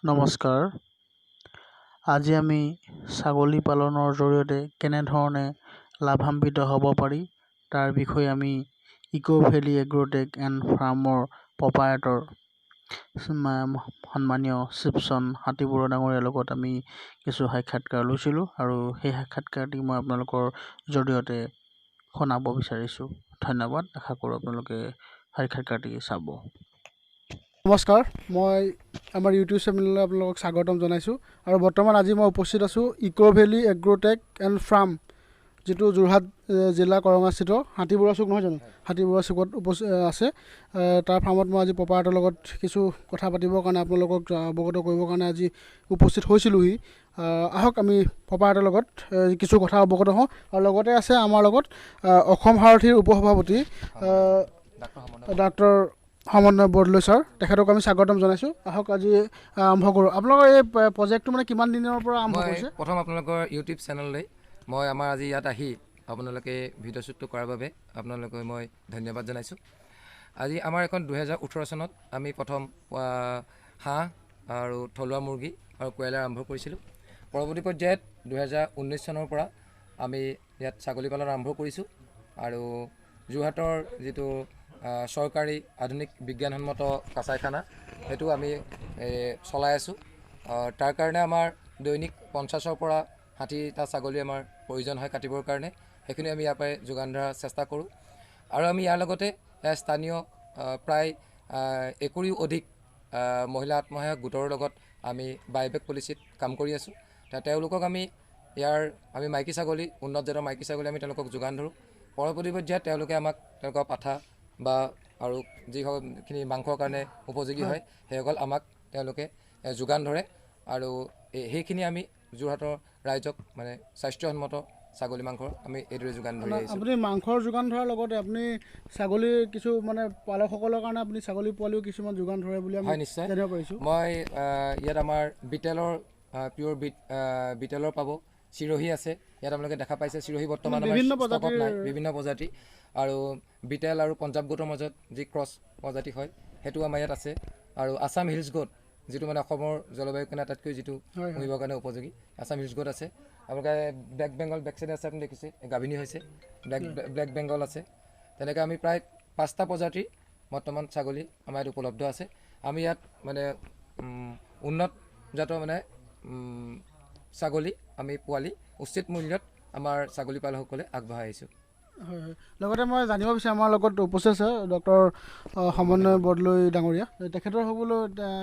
নমস্কাৰ। আজি আমি ছাগলী পালনৰ জৰিয়তে কেনেধৰণে লাভান্বিত হ'ব পাৰি, তাৰ বিষয়ে আমি ইক' ভেলী এগ্ৰ'টেক এণ্ড ফাৰ্মৰ প্ৰপায়টৰ সন্মানীয় শিৱচন হাতীবৰুৱা ডাঙৰীয়াৰ লগত আমি কিছু সাক্ষাৎকাৰ লৈছিলোঁ আৰু সেই সাক্ষাৎকাৰটি মই আপোনালোকৰ জৰিয়তে শুনাব বিচাৰিছোঁ। ধন্যবাদ। আশা কৰোঁ আপোনালোকে সাক্ষাৎকাৰটি চাব। নমস্কাৰ, মই আমাৰ ইউটিউব চেনেললৈ আপোনালোকক স্বাগতম জনাইছোঁ আৰু বৰ্তমান আজি মই উপস্থিত আছোঁ ইক' ভেলী এগ্ৰ'টেক এণ্ড ফাৰ্ম, যিটো যোৰহাট জিলা কৰঙাস্থিত হাতীবৰুৱা চুক, নহয় জানো? হাতীবৰুৱা চুকত আছে। তাৰ ফাৰ্মত মই আজি প্ৰপায়টৰ লগত কিছু কথা পাতিবৰ কাৰণে, আপোনালোকক অৱগত কৰিবৰ কাৰণে আজি উপস্থিত হৈছিলোঁহি। আহক, আমি প্ৰপায়টৰ লগত কিছু কথা অৱগত হওঁ আৰু লগতে আছে আমাৰ লগত অসম সাৰথীৰ উপসভাপতি ডাক্তৰ সমন্বয় বৰদলৈ ছাৰ, তেখেতক আমি স্বাগতম জনাইছোঁ। আহক, আজি আৰম্ভ কৰোঁ। আপোনালোকৰ এই প্ৰজেক্টটো মানে কিমান দিনৰ পৰা আৰম্ভ মই কৰিছে? প্ৰথম আপোনালোকৰ ইউটিউব চেনেললৈ মই আমাৰ আজি ইয়াত আহি আপোনালোকে ভিডিঅ' শ্বুটটো কৰাৰ বাবে আপোনালোকে মই ধন্যবাদ জনাইছোঁ। আজি আমাৰ এখন 2018 চনত আমি প্ৰথম হাঁহ আৰু থলুৱা মুৰ্গী আৰু কয়লাৰ আৰম্ভ কৰিছিলোঁ। পৰৱৰ্তী পৰ্যায়ত 2019 চনৰ পৰা আমি ইয়াত ছাগলী পালন আৰম্ভ কৰিছোঁ আৰু যোৰহাটৰ যিটো চৰকাৰী আধুনিক বিজ্ঞানসন্মত কাচাইখানা, সেইটো আমি চলাই আছোঁ। তাৰ কাৰণে আমাৰ দৈনিক 50ৰ পৰা 60টা ছাগলী আমাৰ প্ৰয়োজন হয় কাটিবৰ কাৰণে। সেইখিনি আমি ইয়াৰ পৰাই যোগান ধৰাৰ চেষ্টা কৰোঁ আৰু আমি ইয়াৰ লগতে স্থানীয় প্ৰায় 120ও অধিক মহিলা আত্মসহায়ক গোটৰ লগত আমি বাইবেক পলিচিত কাম কৰি আছোঁ। তেওঁলোকক আমি ইয়াৰ আমি মাইকী ছাগলী, উন্নত জাতৰ মাইকী ছাগলী আমি তেওঁলোকক যোগান ধৰোঁ। পৰৱৰ্তী পৰ্যায়ত তেওঁলোকে আমাক তেওঁলোকৰ পাঠা বা আৰু যিখিনি মাংসৰ কাৰণে উপযোগী হয়, সেইসকল আমাক তেওঁলোকে যোগান ধৰে আৰু সেইখিনি আমি যোৰহাটৰ ৰাইজক মানে স্বাস্থ্যসন্মত ছাগলী মাংস আমি এইদৰে যোগান ধৰি আহিছোঁ। আপুনি মাংসৰ যোগান ধৰাৰ লগতে আপুনি ছাগলীৰ কিছু মানে পালকসকলৰ কাৰণে আপুনি ছাগলী পোৱালিও কিছুমান যোগান ধৰে বুলি আমি হয়, নিশ্চয়। জানিব পাৰিছোঁ। মই ইয়াত আমাৰ বিটেলৰ, পিয়'ৰ বিটেলৰ পাব, চিৰহি আছে। ইয়াত আপোনালোকে দেখা পাইছে, চিৰহি বৰ্তমান আমাৰ বিভিন্ন ষ্টকত প্ৰজাতিৰ নাই। বিভিন্ন প্ৰজাতি আৰু বিটেল আৰু পঞ্জাৱ গোটৰ মাজত যি ক্ৰছ প্ৰজাতি হয়, সেইটো আমাৰ ইয়াত আছে আৰু আছাম হিলছ গোট, যিটো মানে অসমৰ জলবায়ুৰ কাৰণে আটাইতকৈ যিটো হয় হয় পুহিবৰ কাৰণে উপযোগী, আছাম হিলছ গোট আছে। আপোনালোকে ব্লেক বেংগল বেক চাইডে আছে, আপুনি দেখিছে, গাভিনী হৈছে, ব্লেক বেংগল আছে। তেনেকৈ আমি প্ৰায় পাঁচটা প্ৰজাতিৰ বৰ্তমান ছাগলী আমাৰ ইয়াত উপলব্ধ আছে। আমি ইয়াত মানে উন্নত জাতৰ মানে ছাগলী আমি পোৱালি উচিত মূল্যত আমাৰ ছাগলী পালকসকলে আগবঢ়াই আহিছোঁ। হয়, লগতে মই জানিব বিচাৰিম, আমাৰ লগত উপস্থিত আছে ডক্টৰ সমন্বয় বৰদলৈ ডাঙৰীয়া। তেখেতৰ সকলো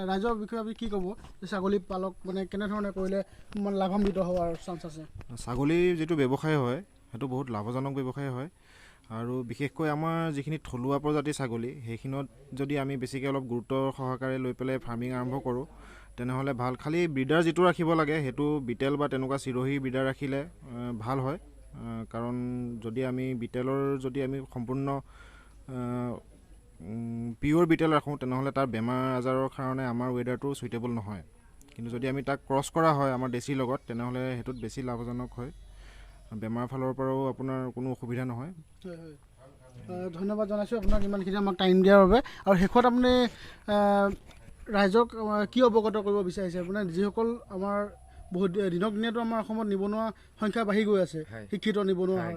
ৰাইজৰ বিষয়ে আপুনি কি ক'ব যে ছাগলী পালক মানে কেনেধৰণে কৰিলে মানে লাভান্বিত হোৱাৰ চান্স আছে? ছাগলীৰ যিটো ব্যৱসায় হয়, সেইটো বহুত লাভজনক ব্যৱসায় হয় আৰু বিশেষকৈ আমাৰ যিখিনি থলুৱা প্ৰজাতিৰ ছাগলী, সেইখিনিত যদি আমি বেছিকৈ অলপ গুৰুত্ব সহকাৰে লৈ পেলাই ফাৰ্মিং আৰম্ভ কৰোঁ, তেনেহ'লে ভাল। খালি ব্ৰিডাৰ যিটো ৰাখিব লাগে, সেইটো বিটেল বা তেনেকুৱা চিৰহী ব্ৰিডাৰ ৰাখিলে ভাল হয়। কাৰণ যদি আমি বিটেলৰ যদি আমি সম্পূৰ্ণ পিয়'ৰ বিটেল ৰাখোঁ, তেনেহ'লে তাৰ বেমাৰ আজাৰৰ কাৰণে আমাৰ ৱেডাৰটো চুইটেবল নহয়। কিন্তু যদি আমি তাক ক্ৰছ কৰা হয় আমাৰ দেশীৰ লগত, তেনেহ'লে সেইটোত বেছি লাভজনক হয়। বেমাৰ ফালৰ পৰাও আপোনাৰ কোনো অসুবিধা নহয়। হয়, ধন্যবাদ জনাইছোঁ আপোনাক ইমানখিনি আমাক টাইম দিয়াৰ বাবে। আৰু শেষত আপুনি ৰাইজক কি অৱগত কৰিব বিচাৰিছে? মানে যিসকল আমাৰ বহুত দিনক দিনেতো আমাৰ অসমত নিবনুৱা সংখ্যা বাঢ়ি গৈ আছে, শিক্ষিত নিবনুৱা হয়,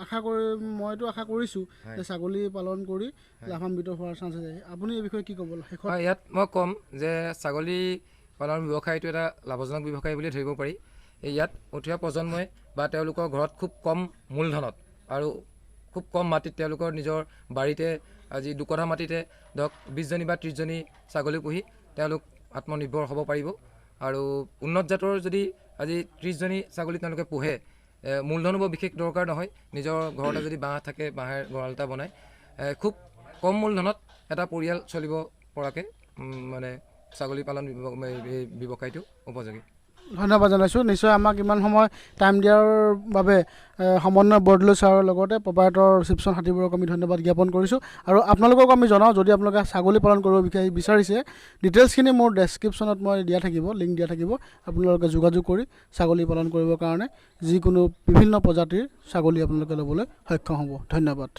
আশা কৰি মইতো আশা কৰিছোঁ যে ছাগলী পালন কৰি লাভান্বিত হোৱাৰ চান্স আছে। আপুনি এই বিষয়ে কি ক'ব শেষত? হয়, ইয়াত মই ক'ম যে ছাগলী পালন ব্যৱসায়টো এটা লাভজনক ব্যৱসায় বুলি ধৰিব পাৰি। এই ইয়াত উঠি অহা প্ৰজন্মই বা তেওঁলোকৰ ঘৰত খুব কম মূলধনত আৰু খুব কম মাটিত, তেওঁলোকৰ নিজৰ বাৰীতে আজি দুকঠা মাটিতে ধৰক 20জনী বা 30জনী ছাগলী পুহি তেওঁলোক আত্মনিৰ্ভৰ হ'ব পাৰিব। আৰু উন্নত জাতৰ যদি আজি 30জনী ছাগলী তেওঁলোকে পোহে, মূলধনো বৰ বিশেষ দৰকাৰ নহয়। নিজৰ ঘৰতে যদি বাঁহ থাকে, বাঁহেৰ গঁৰাল এটা বনাই খুব কম মূলধনত এটা পৰিয়াল চলিব পৰাকৈ মানে ছাগলী পালন ব্যৱসায়টো উপযোগী। ধন্যবাদ জনাইছোঁ। নিশ্চয় আমাক ইমান সময় টাইম দিয়াৰ বাবে সমন্বয় বৰদলৈ ছাৰৰ লগতে প্ৰপায়টৰ শিৱচন হাতীবৰুৱাক আমি ধন্যবাদ জ্ঞাপন কৰিছোঁ। আৰু আপোনালোককো আমি জনাওঁ, যদি আপোনালোকে ছাগলী পালন কৰিব বিচাৰিছে, ডিটেইলছখিনি মোৰ ডেছক্ৰিপশ্যনত মই দিয়া থাকিব, লিংক দিয়া থাকিব। আপোনালোকে যোগাযোগ কৰি ছাগলী পালন কৰিবৰ কাৰণে যিকোনো বিভিন্ন প্ৰজাতিৰ ছাগলী আপোনালোকে ল'বলৈ সক্ষম হ'ব। ধন্যবাদ।